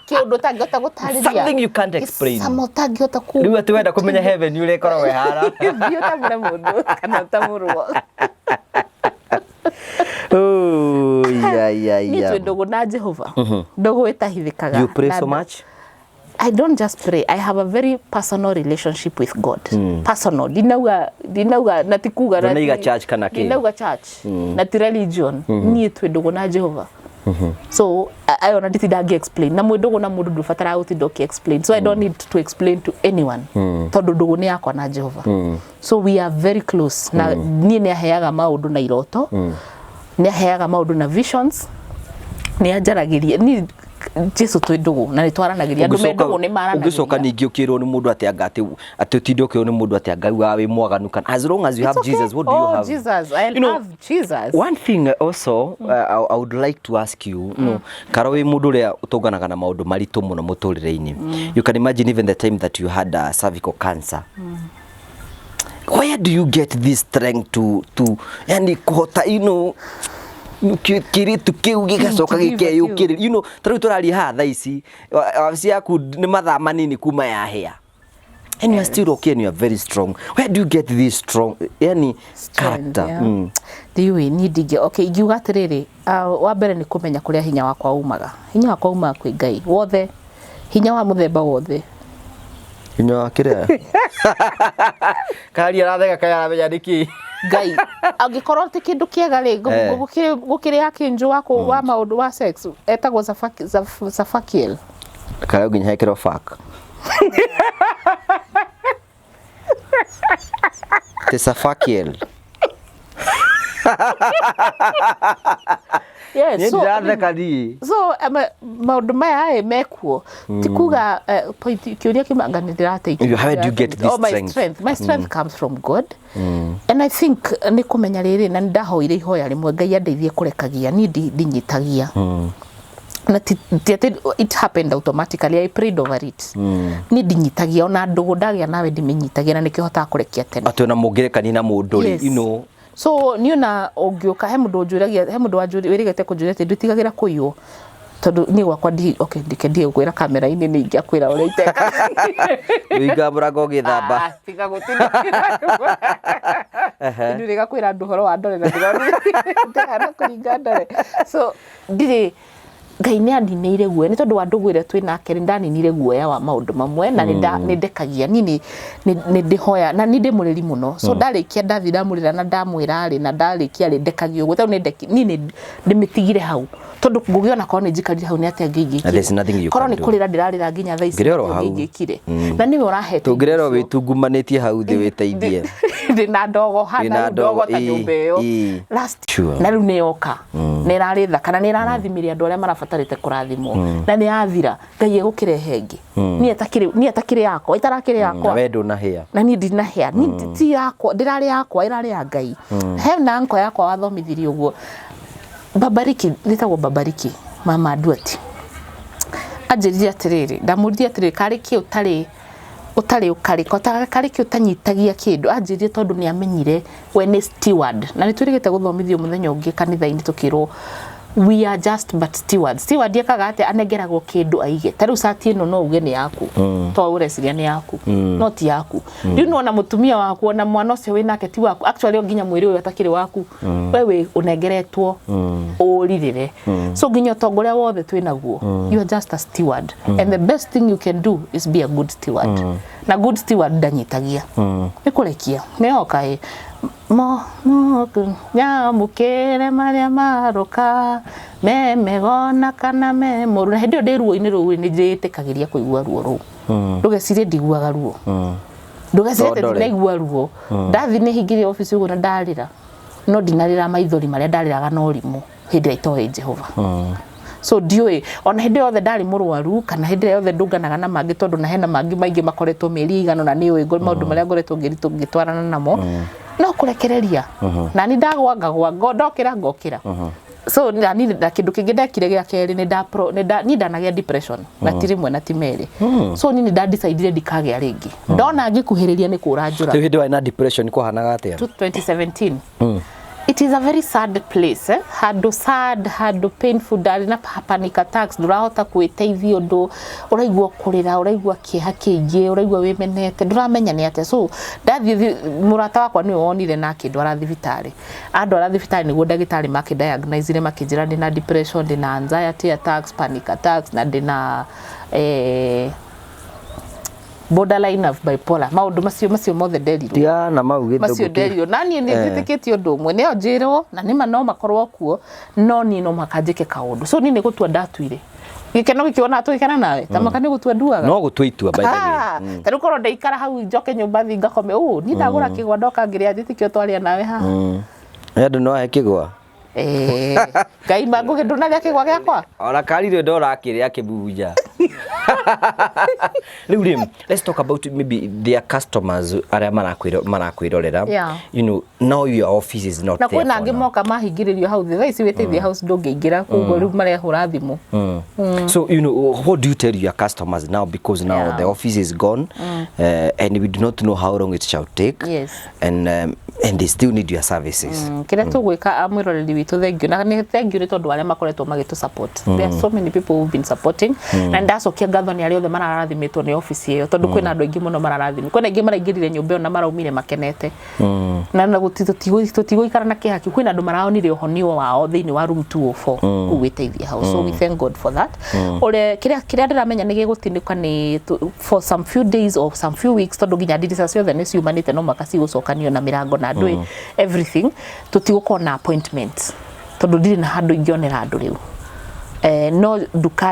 Kĩũndũ ũtangĩhota gũtarĩria. Something you can't explain. Sama ũtangĩhota ku Rĩu atĩ wenda kũmenya heaven ũrĩa ĩkoragwo ĩhana, thiĩ ũtamũre mũndũ kana ũtamũrwo. Oh, yeah, yeah, Niĩ yeah. twĩ ndũgũ na Jehova, ndũgũ ĩtahithĩkaga. You pray Na so much? I don't just pray. I have a very personal relationship with God. Personal. Ndinauga ndinauga na ti kuga na Ndũnaiga church kana kĩ? Ndinauga church na ti religion. Niĩ twĩ ndũgũ na Jehova. So I ona nditinda ngĩ explain. Na mwĩ ndũgũ na mũndũ ndũbataraga gũtinda ũkĩ explain. So I don't need to explain to anyone. Tondũ ndũgũ nĩ yakwa na Jehova. So we are very close. Na niĩ nĩ aheaga maũndũ na iroto. Nĩ aheaga maũndũ na visions. Nĩ anjaragĩria. Niĩ Jesu twĩ ndũgũ na nĩ twaranagĩria, andũ me ndũgũ nĩ maranagĩria. Ũngĩcoka ningĩ ũkĩrwo nĩ mũndũ atĩ anga atĩ ũtinde ũkĩrwo nĩ mũndũ atĩ anga wa wĩ mwaganu kana as long as you have It's okay. Jesus, what do you Oh, have? Jesus, I You know, love Jesus. One thing also I would like to ask you, no, karo wĩ mũndũ ũrĩa ũtũnganaga na maũndũ maritũ mũno mũtũrĩre-inĩ. You can imagine even the time that you had cervical cancer. Where do you get this strength to yani kũhota kĩirĩtu kĩu gĩgacoka Kĩgiva kĩu. gĩkeyũkĩrĩria ta rĩu tũraria haha thaa ici wabici yaku nĩ mathaa manini kuma yahĩa and you are still okay and you are very strong. Where do you get this strong yani character? Yeah. Ndiũĩ niĩ ndingĩ, okay, ingiuga atĩrĩrĩ, wa mbere nĩ kũmenya kũrĩa hinya wakwa umaga. Hinya wakwa umaga kwĩ Ngai wothe, hinya wa mũthemba wothe. Hinya wa kĩrĩa karia aratheka kaya aramenya nĩkĩ. Ngai angĩkorwo ti kĩndũ kĩega rĩ, gũkĩrĩ akĩnjũ wa maũndũ wa sex etagwo Zafakiel. Karĩa nginya hekĩrwo fuck Te Safakiel. Yes, Niĩ so, ndiratheka niĩ. So maũndũ maya ĩ mekuo ti kuga point kĩũria kĩmwe anga nĩ ndĩrateithia. How do you get this Oh, my strength? strength? My strength comes from God. And I think nĩ kũmenya rĩrĩ, na nĩ ndahoire ihoya rĩmwe Ngai andeithie kũrekagia niĩ ndinyitagia na ti atĩ it happened automatically, I prayed over it. Niĩ ndinyitagia ona ndũgũ ndagĩa nawe ndimĩnyitagia, na nĩkĩo hotaga kũrekia tene. Atĩ ona mũngĩrekania na mũndũ rĩ Yes. So niĩ ona ũngĩũka he mũndũ ũnjũragia, he mũndũ wĩrĩgĩte kũnjũria atĩ ndwĩtigagĩra kũiywo, tondũ niĩ gwakwa ndi, okay, ndike ndiĩ kwĩra kamera-inĩ nĩ ingĩakwĩra ũrĩa itekaga. Wĩinga mũrango ũgĩthamba. Ah, tiga gũtinda. Ndirĩ gakwĩra andũ ũhoro wa ndore na ndĩrona kũringa ndore. So ndirĩ, Ngai nĩ aninĩire guoya nĩ tondũ wa ndũgũ ĩrĩa twĩ nake, nĩ ndaninire guoya wa maũndũ mamwe na nĩ ndekagia niĩ nĩ ndĩhoya na nĩ ndĩ mũrĩri mũno. So ndarĩkia ndathiĩ ndamũrĩra na ndamwĩra rĩ, na ndarĩkia rĩ, ndekagia ũguo. Tondũ niĩ nĩ ndĩmĩtigire hau, tondũ ngũgĩ ona korwo nĩ njikarire hau nĩ atĩa There's nothing ngĩingĩkire, you korwo can nĩ do. kũrĩra ndĩrarĩra nginya thaa ici Ngĩrĩra oro nĩkĩo hau. ngĩingĩkire na nĩwe ũrahete Tũngĩrerwo indo icio. wĩtungumanĩtie hau thĩ wĩteithie. Ndĩna ndogo hana Wĩna rĩu ndogo ndogo, ta nyũmba ĩyo. Last na rĩu nĩ yoka nĩ ĩrarĩ thaka na nĩ ĩrarathimire andũ arĩa marabatarĩte kũrathimwo na nĩ yathira. Ngai egũkĩrehe ĩngĩ. Niĩ atakĩrĩ yakwa, ĩtarakĩrĩ Na yakwa. we ndũnahĩa. Na niĩ ndinahĩa. Niĩ ti yakwa, ndĩrarĩ yakwa, ĩrarĩ ya Ngai. He na anko yakwa wathomithirie ũguo. Babariki, nĩtagwo Babariki, mama Nduati. Anjĩrire atĩrĩrĩ, ndamũririe atĩrĩrĩ, karĩ kĩ ũtarĩ ũtarĩ ũkarĩ, karĩ kĩ ũtanyitagia kĩndũ. Anjĩrire tondũ nĩ amenyire we nĩ steward. Na nĩ twĩrĩgĩte gũthomithio mũthenya ũngĩ kanitha-inĩ tũkĩrwo we are just but stewards. Steward ekaga atĩa? Anengeragwo kĩndũ aige. Ta rĩu cati ĩno no uge nĩ yaku, to ũreciria nĩ yaku, no ti yaku. Rĩu nĩwona mũtumia waku ona mwana ũcio wĩnake ti waku. Actually nginya mwĩrĩ ũyũ atakĩrĩ waku. We wĩ ũnengeretwo ũrirĩre. So nginya ũtonga ũrĩa wothe twĩnaguo, you are just a steward. And the best thing you can do is be a good steward. Na good steward ndanyitagia. Nĩ kũrekia. Nĩ yoka ĩ. Mo, mo, nyamũkĩre marĩa maroka, me megona kana me moru. Na hĩndĩ ĩyo ndĩ ruo-inĩ rũu nĩ njĩtĩkagĩria kũigua ruo rũu. Ndũgecirie ndiguaga ruo. Ndũgecirie atĩ Tondore. ndinaigua ruo. Ndathiĩ nĩ hingĩrie obici ũguo na ndarĩra. No ndinarĩra maithori marĩa ndarĩraga na ũrimũ hĩndĩ ĩrĩa itoĩ Jehova. So ndiũĩ ona hĩndĩ yothe ndarĩ mũrwaru kana hĩndĩ ĩrĩa yothe ndũnganaga na mangĩ, tondũ na hena mangĩ maingĩ makoretwo mĩeri ĩigana na nĩũĩ maũndũ marĩa ngoretwo ngĩtwarana namo. No kũrekereria. Na nĩ ndagwa ngagwa, ndokĩra ngokĩra. So na niĩ na kĩndũ kĩngĩ ndekire gĩa kerĩ nĩ nda pro-, nĩ nda-, niĩ ndanagĩa depression na ti rĩmwe na ti merĩ. So niĩ nĩ nda decide ndikagĩa rĩngĩ. Ndona ngĩkuhĩrĩria nĩ kũra njũra. Rĩu hĩndĩ warĩ na depression kwahanaga atĩa? 2017. It is a very sad place, eh? Handũ sad, handũ painful, ndarĩ na panic attacks, ndũrahota kwĩteithia ũndũ, ũraigua kũrĩra, ũraigua kĩeha kĩingĩ, ũraigua wĩmenete, ndũramenya nĩ atĩa. So ndathiĩ mũrata wakwa nĩwe wonire na akĩndwara thibitarĩ. Andwara thibitarĩ nĩguo ndagĩtarĩ makĩdiagnosire, makĩnjĩra ndĩna depression, ndĩna anxiety attacks, panic attacks, na ndĩna borderline of bipolar. Maũndũ macio mothe nderirwo. Tiga na mau gĩthũngũ Macio kĩu. nderirwo. Na niĩ nĩ njĩtĩkĩtie ũndũ ũmwe, nĩyo njĩrwo, na nĩma no makorwo kuo, no niĩ no mũhaka njĩke kaũndũ. So niĩ nĩ gũtua ndatuire. Gĩkeno gĩkĩona tũgĩkena nawe, ta mũhaka nĩ gũtua nduaga. No gũtua itua, by the way. Ta rĩu korwo ndaikara hau njoke nyũmba thiĩ ngakome, niĩ ndagũra kĩgwa ndoka ngĩrĩa njĩtĩkio twarĩa nawe haha. Nĩ andũ no ahe kĩgwa? Eh, Ngai ma ngũgĩ ndũnarĩa kĩgwa gĩakwa. Ona karire ndora akĩrĩa akĩmumunya. Rĩu rĩ, let's talk about maybe their customers arĩa marakwĩrorera. Yeah. Now your office is not Na there kwĩna for angĩ now. moka mahingĩrĩrio hau thĩ. Thaa ici wĩteithie house ndũngĩingĩra koguo rĩu marehũra thimũ. So, what do you tell your customers now? Because now the office is gone, and we do not know how long it shall take. And they still need your services. Kĩrĩa tũgwĩka mwĩroreri witũ, thank you, na nĩ thank you nĩ tondũ arĩa makoretwo magĩtũ support. There are so many people who've been supporting, na ndacokia ngatho nĩ arĩa othe mararathimĩtwo nĩ office ĩyo, tondũ kwĩna andũ aingĩ mũno mararathimwo, kwĩna aingĩ maraingĩrire nyũmba ĩyo na maraumire makenete, na tũtigũikara na kĩeha kĩu. Kwĩna andũ maraonire ũhonio wao thĩinĩ wa room 204 kũu Wĩteithie House, so we thank God for that. Ũrĩa kĩrĩa ndĩramenya nĩ gĩgũtinĩka nĩ for some few days or some few weeks, tondũ nginya ndirica ciothe nĩ ciumanĩte, no mũhaka cigũcokanio na mĩrango na ndũĩ everything. Tũtigũkorwo na appointment tondũ ndirĩ na handũ ingĩonera andũ rĩu. No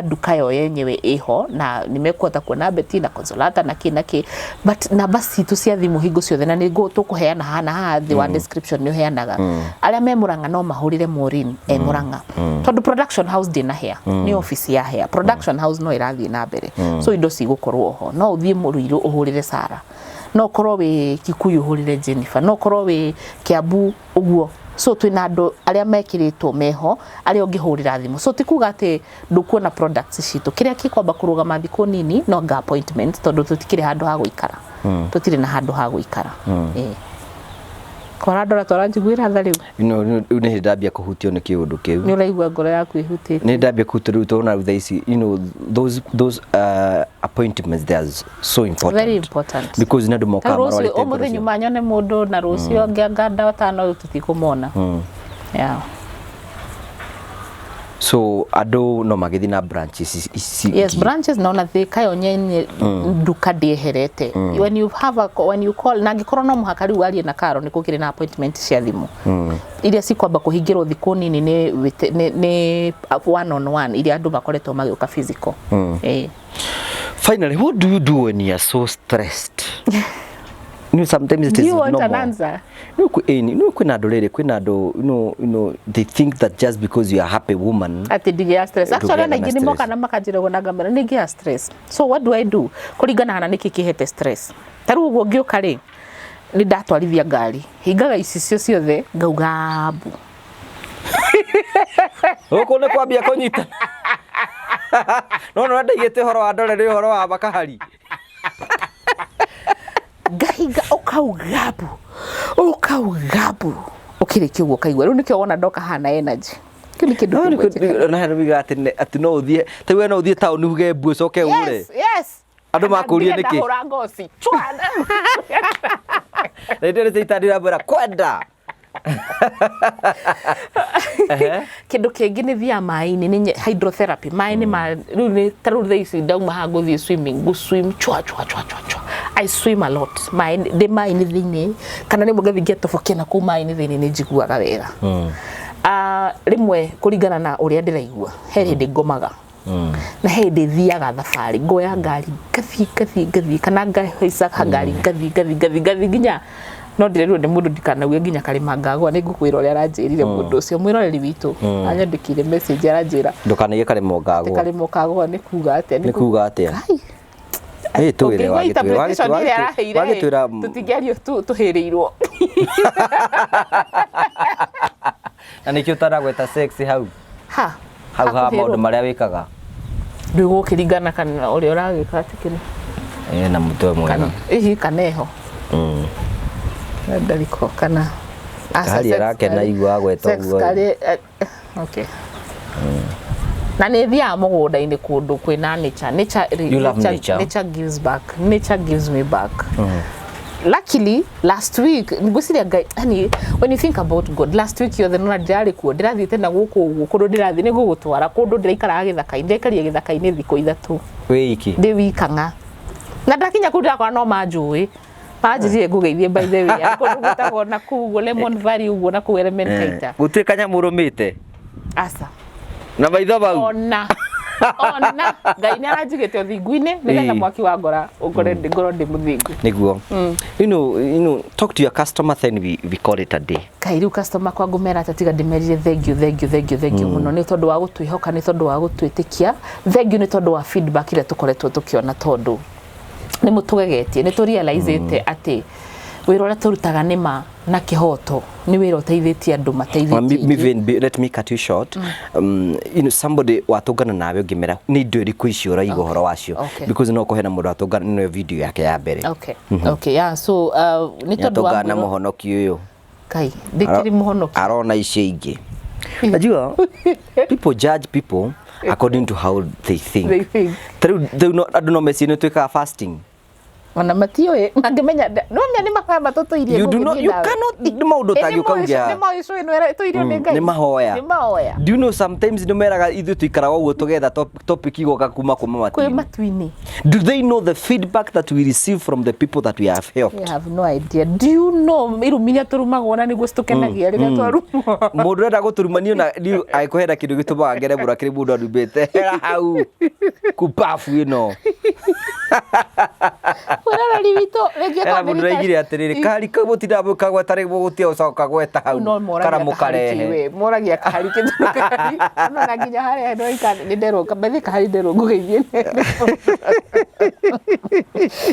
nduka yo yenyewe ĩho na nĩ mekũhota kuona Betty na Consolata na kĩ na kĩ, but namba citũ cia thimũ hingo ciothe na nĩ tũkũheana haha na haha thĩ wa description nĩ ũheanaga. Arĩa me Murang'a no mahũrĩre Maureen e Murang'a, tondũ production house ndĩnahĩa, nĩ office ya hĩa. Production house no ĩrathiĩ na mbere, so indo cigũkorwo ho. No ũthiĩ Mũrũirũ ũhũrĩre Sara, no ũkorwo wĩ Kikuyu ũhũrĩre Jennifer, no ũkorwo wĩ Kiambu ũguo. So twĩna andũ arĩa mekĩrĩtwo meho arĩa ũngĩhũrĩra thimũ, so ti kuga atĩ ndũkuona products citũ. Kĩrĩa kĩkwamba kũrũgama thikũ nini no nga appointment, tondũ tũtikĩrĩ handũ ha gũikara, tũtirĩ na handũ ha gũikara. Kwarandora twaranjiguĩra tha rĩu. Rĩu nĩ hĩndĩ ndambia kũhutio nĩ kĩũndũ kĩu. Nĩ ũraigua ngoro yaku ĩhutĩtie. Nĩ ndambia kũhutio rĩu, tondũ rĩu thaa ici, those appointments, they are so important. Very important. Because nĩ andũ Ta mokaga rũciũ marwarĩte ngoro ũmũthĩ ciao. nyuma nyone mũndũ na rũciũ ngĩanga ndawa tano tũtikũmona. Yeah. So andũ no magĩthiĩ na branches ici Yes, branches naona Thika yo nyenye nduka ndieherete. When you have a when you call, na angĩkorwo no mũhaka rĩu warie na Karo, nĩ gũkĩrĩ na appointment cia thimũ iria cikwamba kũhingĩrwo thikũ nini, nĩ one on one iria andũ makoretwo magĩũka physical. Finally, what do you do when you are so stressed? Sometimes it Do is you want an normal. answer? No, no, kwĩna andũ rĩrĩ, kwĩna andũ, they think that just because you are a happy woman, Atĩ ndigĩa stress. Actually, Ndũgĩaga ona na aingĩ nĩ stress. moka na makanjĩra ũguo na ngamera nĩ ngĩa stress. So what do I do? Kũringana na nĩkĩ kĩhete stress. Ta rĩu ũguo ngĩũka rĩ, nĩ ndatwarithia ngari, hingaga icicio ciothe, ngauga mbu. Gũkũ nĩ kwambia kũnyita. No no ndaigĩte ũhoro wa ndore nĩ ũhoro wa makahari. Ngahinga, ũkauga mbu, ũkauga mbu, ũkĩrĩkia ũguo ũkaigua rĩu nĩkĩo wona ndoka hana energy. Kĩu nĩ kĩndũ No kĩmwe njĩkaga. na hena wiga atĩ no ũthiĩ, ta we no ũthiĩ taũni uge mbu ũcoke ũre. Yes. Andũ makũrie Kana nĩkĩ? ndahũra ngoci. Chwa. Na ithuĩ nĩ tũitanĩra kwenda. Kĩndũ kĩngĩ nĩ thiaga maĩ-inĩ, nĩ hydrotherapy. Maĩ nĩ ma rĩu nĩ ta rĩu thaa ici ndauma haha ngũthiĩ swimming, ngũ swim chwa chwa chwa chwa chwa. I swim a lot. Maĩ ndĩ maĩ-inĩ thĩinĩ, kana rĩmwe ngathiĩ ngetobokia na kũu maĩ-inĩ thĩinĩ, nĩ njiguaga wega. Rĩmwe kũringana na ũrĩa ndĩraigua, he hĩndĩ ngomaga na he hĩndĩ thiaga thabarĩ, ngoya ngari ngathiĩ ngathiĩ ngathiĩ, kana ngahaica ngari ngathiĩ ngathiĩ ngathiĩ ngathiĩ nginya no ndĩrerirwo nĩ mũndũ ndikanauge nginya karĩma ngagwa. Nĩ ngũkwĩra ũrĩa aranjĩrire mũndũ ũcio mwĩroreri witũ anyandĩkĩire message, aranjĩra Ndũkanaige karĩma ũkagwa. Karĩma ũkagwa nĩ kuga atĩa? Nĩ kuga atĩa? Kai. Ĩ twĩre. Ũngĩigua interpretation ĩrĩa araheire, Wagĩtwĩra. Tũtingĩario tũhĩrĩirwo. Na nĩkĩo ũtaragweta sex hau. Ha? Hau ha Hakũhĩrwo. maũndũ marĩa wĩkaga. Ndũgũkĩringana kana ũrĩa ũragĩka atĩ kĩrĩ Na mũtwe mwega. Kana ihi kana ĩho ndariko kana Aca, Kahari sex arakena igua agweta sex ũguo. karĩ, okay, na nĩ thiaga mũgũnda-inĩ kũndũ kwĩna nature. Nature, You love nature. Nature gives back. Nature gives me back. Luckily, last week ngwĩciria Ngai, yani when you think about God, last week yothe nona ndĩrarĩ kuo, ndĩrathiĩte na gũkũ ũguo kũndũ ndĩrathiĩ nĩ gũgũtwara kũndũ ndĩraikaraga gĩthaka-inĩ, ndĩraikarire gĩthaka-inĩ thikũ 3. Wĩ iki? Ndĩ wika ng'a, na ndakinya kũu ndĩrakora no manjũĩ, manjĩrire ngũgeithie. By the way, kũndũ gwĩtagwo na kũu ũguo Lemon Valley ũguo na kũu Elementaita. Gũtirĩ kanyamũ ũrũmĩte Aca. Na maitho mau? Ona Ona Ngai nĩ aranjigĩte ũthingu-inĩ nĩgetha mwaki wa ngora ũkore ngorwo ndĩ mũthingu. Niguo. Talk to your customer, then we call it a day. Kai rĩu customer kwa ngũmera atĩa tiga ndĩmerire thank you, thank you, thank you, thank you mũno nĩ tondũ wa gũtwĩhoka, nĩ tondũ wa gũtwĩtĩkia, thank you nĩ tondũ wa feedback ĩrĩa tũkoretwo tũkĩona, tondũ nĩ mũtũgegetie, nĩ tũrealizĩte atĩ wĩra ũrĩa tũrutaga nĩ ma na kĩhoto, nĩ wĩra ũteithĩtie andũ, Well, mateithĩtie me, ithuĩ. even be, let me cut you short. Somebody watũngana nawe ũngĩmera nĩ indo irĩkũ icio ũraiga ũhoro wacio, because no kũhena mũndũ watũngana nĩyo video yake ya mbere. Okay, yeah, so nĩ tondũ wa Nĩatũngana na mũhonoki ũyũ. Kai ndĩkĩrĩ mũhonoki. Arona icio ingĩ. Najua people judge people according to how they think. They think. Tarĩu no andũ no mecirie nĩ twĩkaga fasting. Ona matiũĩ mangĩmenya no menya nĩ mahoya matũtũirie. You do not, you cannot, nĩ maũndũ ũtangĩũka uge haha. Nĩ moĩ cũĩ nĩ tũirio nĩ Ngai. Nĩ mahoya. Nĩ mahoya. Do you know sometimes nĩ meraga ithuĩ tũikaraga ũguo tũgetha topic igoka kuma kuma kwĩ matu-inĩ. Matu-inĩ. Do they know the feedback that we receive from the people that we have helped? We have no idea. Do you know irumi iria tũrumagwo na nĩguo citũkenagia rĩrĩa twarumwo? Mũndũ ũrenda gũtũrumania na rĩu angĩkũhena kĩndũ gĩtũmaga ngere mũno akĩrĩ mũndũ arumĩte hera hau kubabu ĩno. Mwĩroreri witũ rĩngĩ Hena mũndũ ũraigire atĩrĩrĩ kari kau mũtindaga kagweta rĩ mũgũtia gũcoka gweta hau no moragia kana kahari mũkarehe. We moragia kahari kĩ kahari ona na nginya harĩa no ika nĩ nderwo bethi kahari nderwo ngũgeithie.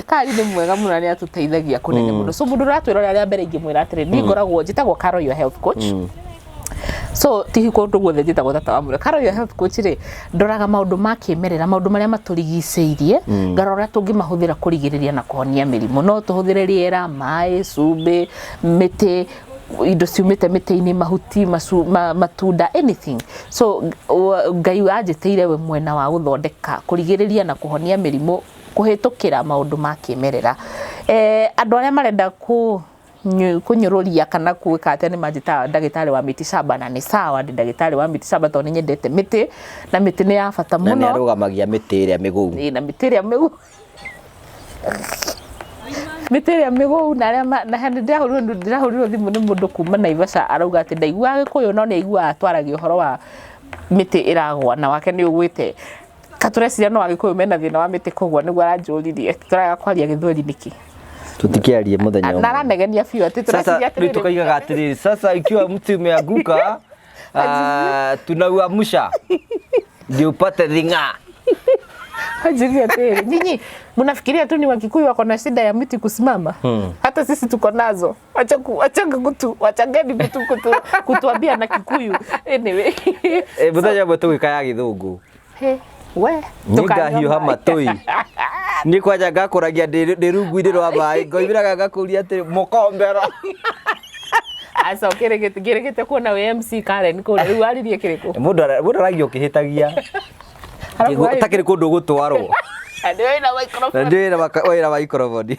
Kahari nĩ mwega mũno na nĩ atũteithagia kũnene mũno. So mũndũ ũratwĩrora rĩa mbere, ingĩmwĩra atĩrĩ, niĩ ngoragwo njĩtagwo Carol, your health coach. So ti kũndũ guothe njĩtagwo tata wa mũrũ Carol, your health coach rĩ, ndoraga maũndũ ma kĩmerera, maũndũ marĩa matũrigicĩirie, ngarora ũrĩa tũngĩmahũthĩra kũrigĩrĩria na kũhonia mĩrimũ. No tũhũthĩre rĩera, maĩ, cumbĩ, mĩtĩ, indo ciumĩte mĩtĩ-inĩ, mahuti, matunda, anything. So Ngai anjĩtĩire we mwena wa gũthondeka, kũrigĩrĩria na kũhonia mĩrimũ kũhĩtũkĩra maũndũ ma kĩmerera. Andũ arĩa marenda kũnyũrũria kana gwĩka atĩa nĩ manjĩtaga ndagĩtarĩ wa mĩtĩ shamba, na nĩ sawa, ndĩ ndagĩtarĩ wa mĩtĩ shamba tondũ nĩ nyendete mĩtĩ na mĩtĩ nĩ ya bata Na nĩ mũno. Arũgamagia mĩtĩ ĩrĩa mĩgũu. Ĩ, na mĩtĩ ĩrĩa mĩgũu, mĩtĩ ĩrĩa mĩgũu na arĩa na nĩ ndĩrahũrirwo thimũ nĩ mũndũ kuma Naivasha, arauga atĩ ndaiguaga Gĩkũyũ no nĩ aiguaga twaragia ũhoro wa mĩtĩ ĩragwa na wake nĩ ũgwĩte. Katũreciria no Agĩkũyũ mena thĩna wa mĩtĩ kũgwa, nĩguo aranjũririe tũraga kwaria Gĩthweri nĩkĩ. Tũtikĩarie mũthenya Na ũmwe. aranegenia biũ atĩ Sasa tũreciria rĩu atĩrĩrĩ tukaigaga atĩrĩrĩ, sasa ikiwa mti umeanguka, tunauamsha ndio upate dhing'aa. Anjĩrire atĩrĩrĩ, nyinyi mnafikiria tu ni Wakikuyu wako na shida ya miti kusimama? Hata sisi tuko nazo. Wacha kutu, wachangeni kutuambia na Kikuyu. Anyway. Eh, mũthenya ũmwe tũgĩka ya Gĩthũngũ. He, we Nĩ ngahiũha matũi niĩ kwanja ngakũragia ndĩ rungu-inĩ rwa maĩ, ngoimĩraga ngakũria atĩrĩ mũkombero. Aca ũkĩrĩgĩte ngĩrĩgĩte kuona wĩ MC Karen kũrĩa rĩu waririe kĩrĩkũ? Mũndũ aragia ũkĩhĩtagia Arabu ũtakĩrĩ kũndũ ũgũtwarwo. Nĩ wĩna Na microphone. ndĩ wĩra microphone.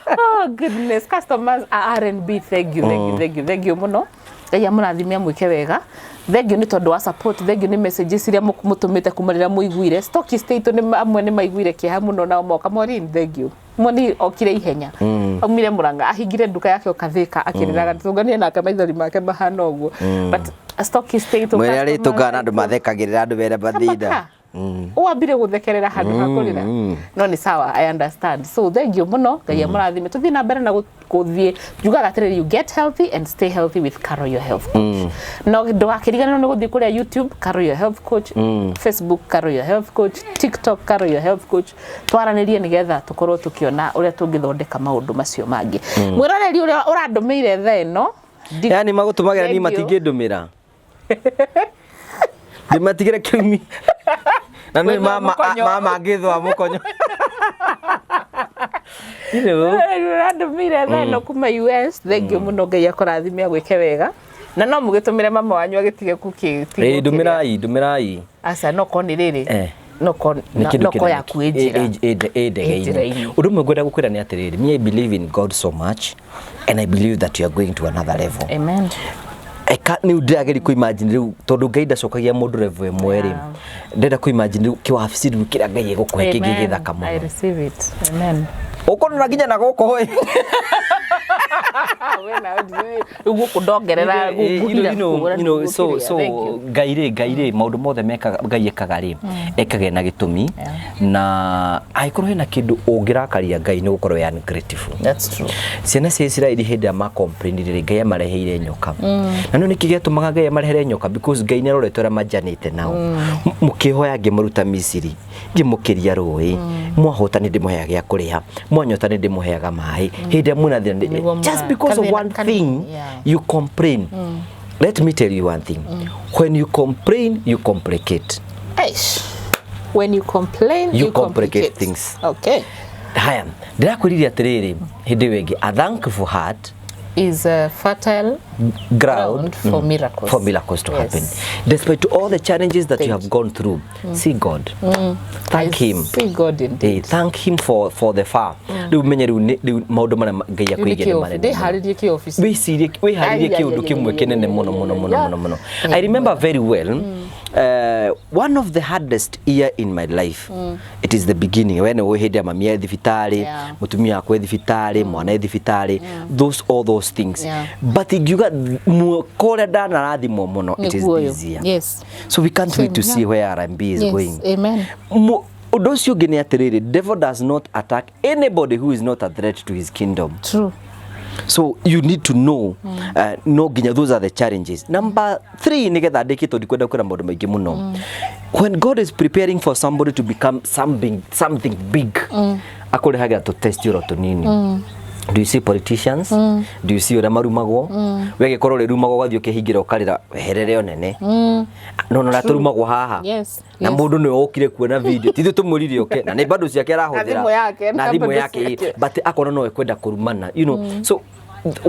Oh goodness, customers a R&B, thank you, thank you, thank you, thank you mũno. Ngai amũrathime, amwĩke wega. Thank you nĩ tondũ wa support, thank you nĩ messages iria mũtũmĩte kuma rĩrĩa mũiguire. Stockist aitũ nĩ amwe nĩ maiguire kĩeha mũno nao moka. Maureen, thank you. Moni okire ihenya. Aumire Murang'a, ahingire nduka yake okathĩka akĩrĩraga, tũnganie nake maithori make mahana ũguo. But stockist aitũ, mwĩrĩ arĩ customers tũngana andũ aitũ. mathekagĩrĩra andũ mena mathĩna. Kamaka. Wambire guthekerera handu ha kurira, no ni sawa, I understand. So thank you muno, Ngai amurathime. Tuthie na mbere na guthie njugaga atiriri, you get healthy and stay healthy with Carol, your health coach. No ndugakiriganirwo ni guthie kuria YouTube, Carol, your health coach, Facebook, Carol, your health coach, TikTok, Carol, your health coach. Twaranirie nigetha tukorwo tukiona uria tungithondeka maundu macio mangi. Mwiroreri uria urandumiire thaa ĩno Yani magũtũmagĩra niĩ. Thank you. Matingĩndũmĩra ndĩmatigĩre kĩrumi na nĩ Wĩthũa mama mũkonyo. Mama angĩthũa mũkonyo You know. Ũrandũmĩire thaa ĩno kuma US, thank you mũno, Ngai akũrathime, agwĩke wega, na no mũgĩtũmĩre mama wanyu agĩtige Ĩ, ndũmĩrai, ndũmĩrai. Aca no korwo nĩ rĩrĩ no korwo Nĩ kĩndũ no korwo kĩnene. yaku ĩ njĩra. Ĩ ndege-inĩ. Njĩra-inĩ. Ũndũ ũmwe ngwenda gũkwĩra nĩ atĩrĩrĩ, me, I believe in God so much and I believe that you are going to another level. Amen. Eka nĩ ndĩrageria kũ imagine rĩu tondũ Ngai ndacokagia mũndũ level ĩmwe rĩ, ndĩrenda kũ imagine rĩu kĩwabici rĩu kĩrĩa Ngai egũkũhe kĩngĩ Amen. gĩthaka I mũno. receive it. Amen. Ũkũnora nginya na gũkũ ĩ. We nawe rĩu gũkũ ndongerera nguhira. So Ngai rĩ, maũndũ mothe mekaga, Ngai ekaga rĩ, ekage na gĩtũmi, na angĩkorwo hena kĩndũ ũngĩrakaria Ngai nĩ gũkorwo wĩ ungrateful. That's true. Ciana cia Isiraeli hĩndĩ ĩrĩa macomplainire rĩ, Ngai amareheire nyoka. Na no nĩkĩ gĩatũmaga Ngai amarehere nyoka? Because Ngai nĩ arorete ũrĩa manjanĩte nao. Mũkĩhoya ngĩmũruta Misiri, ngĩmũkĩria rũĩ, mwahũta nĩ ndĩmũheaga gĩa kũrĩa, mwanyota nĩ ndĩmũheaga maĩ, hĩndĩ ĩrĩa mwĩna thĩna Nĩguo just because of one thing you complain. Let me tell you one thing: when you complain, you complicate. Eish. When you complain, you complicate things. Haya, ndĩrakwĩrire atĩrĩrĩ hĩndĩ ĩyo ĩngĩ, a thankful heart is a fertile ground, ground for miracles. For miracles to Yes. happen. Despite all the challenges that you Thank have gone through, see God. Thank I Him. see God indeed. Thank Him for the far. Rĩu menye rĩu rĩu maũndũ marĩa Ngai akwĩigĩre nĩ manene mũno. Ndĩharĩrie kĩobici. Wĩcirie, wĩharĩrie Ai, ai, kĩũndũ ai, kĩmwe ai, kĩnene ai, mũno ai, mũno ai, mũno ai. mũno mũno. I remember very well, one of the hardest year in my life, it is the beginning when we hĩndĩ ya mami e thibitarĩ, mũtumia wakwa e thibitarĩ, mwana e thibitarĩ, those all those things. But ingiuga mwaka ũrĩa ndanarathimwo mũno, it is Nĩguo ũyũ. this year. So we can't wait to Same, see where R&B is going. Amen. Ũndũ ũcio ũngĩ nĩ atĩrĩrĩ, devil does not attack anybody who is not a threat to his kingdom. True. So you need to know, no nginya those are the challenges. Number three, nigetha ndĩkie tondũ ndikwenda kwĩra maũndũ maingĩ mũno, when God is preparing for somebody to become something big, akũrehagĩra tũ test oro tũnini. Do you see politicians? Do you see ũrĩa marumagwo? We gĩkorwo ũrĩrumagwo ũgathiĩ ũkĩhingĩra ũkarĩra weherere o nene, no na tũrumagwo haha na mũndũ nĩwe ũkire kuona video, ti ithuĩ tũmwĩrire oke, na nĩ bado ciake arahũthĩra. Na thimũ yake, na na thimũ bado yake, ciake. But akona no ekwenda kũrumana. So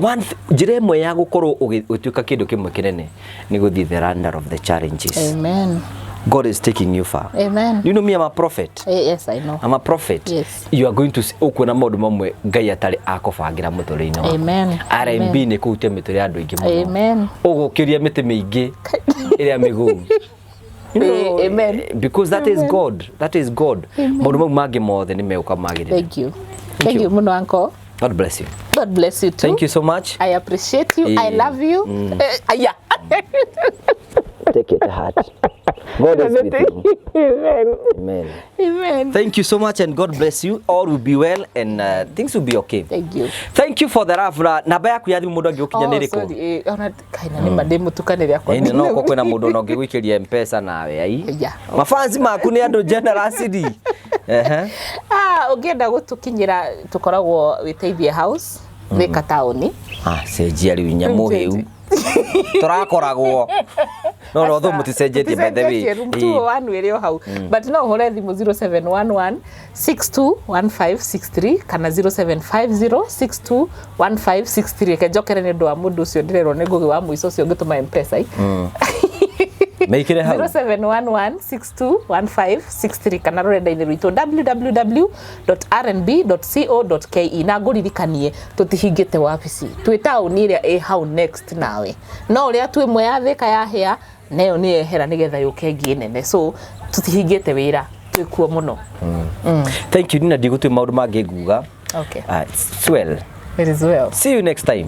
one njĩra ĩmwe ya gũkorwo ũgĩtuĩka kĩndũ kĩmwe kĩnene nĩ gũthiĩ the runner of the challenges. Amen. God is taking you far. Amen. You know me, I'm a prophet. Yes, I know. I'm a prophet. You are going to see, ũkuona maũndũ mamwe Ngai atarĩ akũbangĩra mũtũrĩre-inĩ waku. Amen. R&B nĩ kũhutia mĩtũrĩre ya andũ aingĩ mũno. Amen. Ũgũkĩria mĩtĩ mĩingĩ ĩrĩa mĩgũu. Amen. Because that is God. That is God. Maũndũ mau mangĩ mothe nĩ megũka magĩrĩre. Thank you. Thank you muno, uncle. God bless you. God bless you too. Thank you so much. I appreciate you. I love you. Yeah. Take it to heart. God is with you. Amen. Amen. Amen. Thank you so much and God bless you. All will be well and things will be okay. Thank you. Thank you for the love. Na namba yaku ya thimũ mũndũ angĩgũkinya nĩ ĩrĩkũ? Sorry. Ona kaina nĩ ma ndĩmũtukanĩre akwa. Ĩĩ, no ko kwĩna mũndũ ona ũngĩgũikĩria Mpesa nawe ai. Mafansi maku nĩ andũ generosity. Ehe. Ah, ũngĩenda gũtũkinyĩra, tũkoragwo Wĩteithie House, Thika taũni. Ah, cenjia rĩu nyamũ hĩu. Tũrakoragwo. No thũ mũticenjetie, by the way. Tũticenjetie, room 201 ĩrĩ o hau, but no ũhũre thimũ 0711 621563 kana 0750 621563. Reke njokere nĩ ũndũ wa mũndũ ũcio ndĩrerwo nĩ Ngũgĩ wa mũico ũcio ũngĩtũma Mpesa. Meikire hau. 0711621563 kana rũrenda-inĩ rwitũ www.rnb.co.ke. Na ngũririkanie tũtihingĩte wabici, twĩ taũni ĩrĩa ĩ hau next nawe, no ũrĩa tu ĩmwe ya Thĩka yahĩa nayo nĩ yehera nĩgetha yũke ĩngĩ nene, so tũtihingĩte wĩra, twĩ kuo mũno. Thank you. Nina ndigũtue maũndũ mangĩ nguga. Okay. It's well. It is well. See you next time.